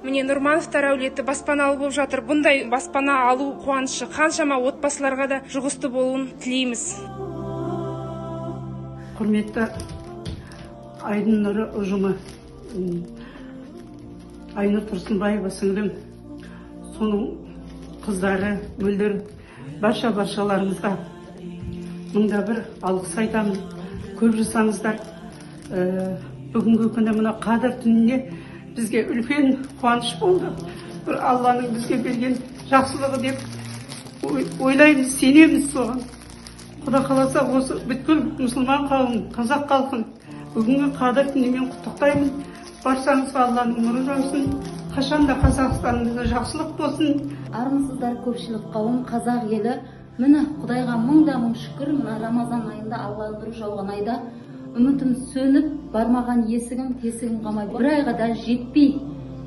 Міне, Нұрмановтар әулеті баспаналы болып жатыр. Бұндай баспана алу қуанышы қаншама отбасыларға да жұғысты болуын тілейміз. Құрметті Айдын Нұры ұжымы, Айнұр Тұрсынбаева сіңлім, соның қыздары Мөлдір, барша баршаларыңызға мыңда бір алғыс айтамын. Көп жасаңыздар. Бүгінгі күні мына Қадір түніне бізге үлкен қуаныш болды. Бір Алланың бізге берген жақсылығы деп ойлаймыз, сенеміз соған. Құда қаласа, осы бүткіл мұсылман қауымын, қазақ халқын бүгінгі Қадір түнімен құттықтаймын. Баршаңызға Алланың нұры жаусын. Қашанда Қазақстанымызда жақсылық болсын. Армысыздар, көпшілік қауым, қазақ елі! Міне, Құдайға мың да мың шүкір, мына Рамазан айында, Алланың нұры жауған айда үмітім сөніп, бармаған есігім, тесігім қалмай, бір айға да жетпей,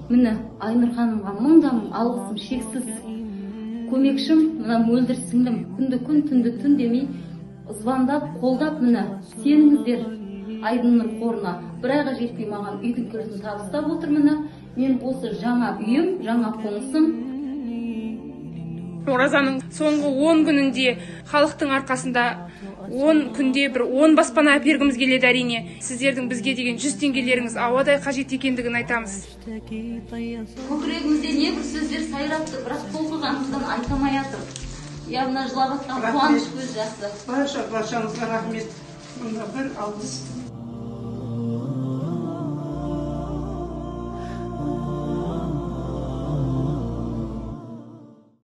міне, Айнұр ханымға мың да мың алғысым шексіз. Көмекшім мына Мөлдір сіңлім күнді күн, түнді түн демей звондап, қолдап, міне, сеніңіздер Айдын Нұр қорына, бір айға жетпей маған үйдің кілтін табыстап отыр. Міне, мен осы жаңа үйім, жаңа қонысым. Оразаның соңғы 10 күнінде халықтың арқасында 10 күнде бір 10 баспана әпергіміз келеді. Әрине, сіздердің бізге деген 100 теңгелеріңіз ауадай қажет екендігін айтамыз. Көкірегімізде небір сөздер сайрап тұр, бірақ толқығанымыздан айта алмай жатыр. Иә, мына жылап жатқан қуаныш, көз жасы. Барша баршаңызға рахмет, мыңда бір алғыс.